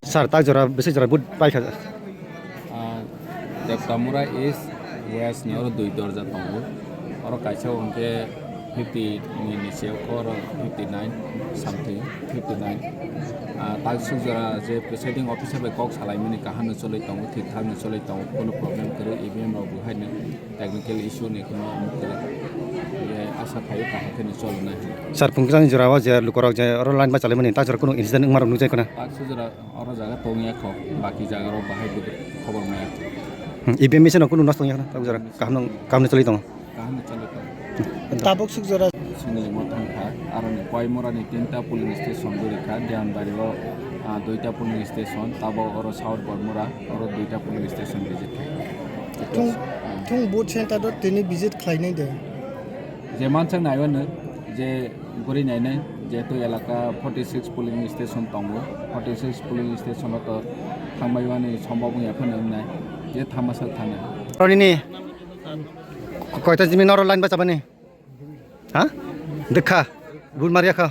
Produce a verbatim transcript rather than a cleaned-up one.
Sir, tak jora, bisi jora vote paikha. Ah, Debkamura East, West ni oro dui dorja tongo. Oro kaisa hwnkhe fifty ni, ni siyok oro fifty nine something, fifty nine. Ah, tak suk jora je presiding officer bai kok salaimani kaham no choli tongo, thik thak no choli tongo, kono problem kwrwi, E V M rok bo haino technical issue ni kono amuk kwrwi. Ye asa khaio kaham khe no cholonai. Sir, phungkjani jora o je lukorok je oro line bachalaimani, tak jora kono incident wngma rok nukjai khna? Tak suk jora Oro jaga tongya kho, baki jaga rok bahai bo khobor maya. Hmm, E V M machine no kunu nosto wngya khna, tabuk jora kaham no, kaham no choli tongo. Kaham no choli tongo. Tabuk suk jora. Singlimo thangkha, aroni Koimora ni tinta polling station duri kha, Deanbari o, ah, duita polling station, tabo oro South Bormura, oro duita polling station visit kha. Thung, thung vote center do tini visit khlainai de. Je mansak naiwano je guri nainai, jehetu elaka forty six polling station tongo, forty six polling station o to thangbai mani sombab wngya phano wngnai, je thamasa thangnai. Ronini koita jimi noro line bachabani? Ha? Dekha, vote marya kha.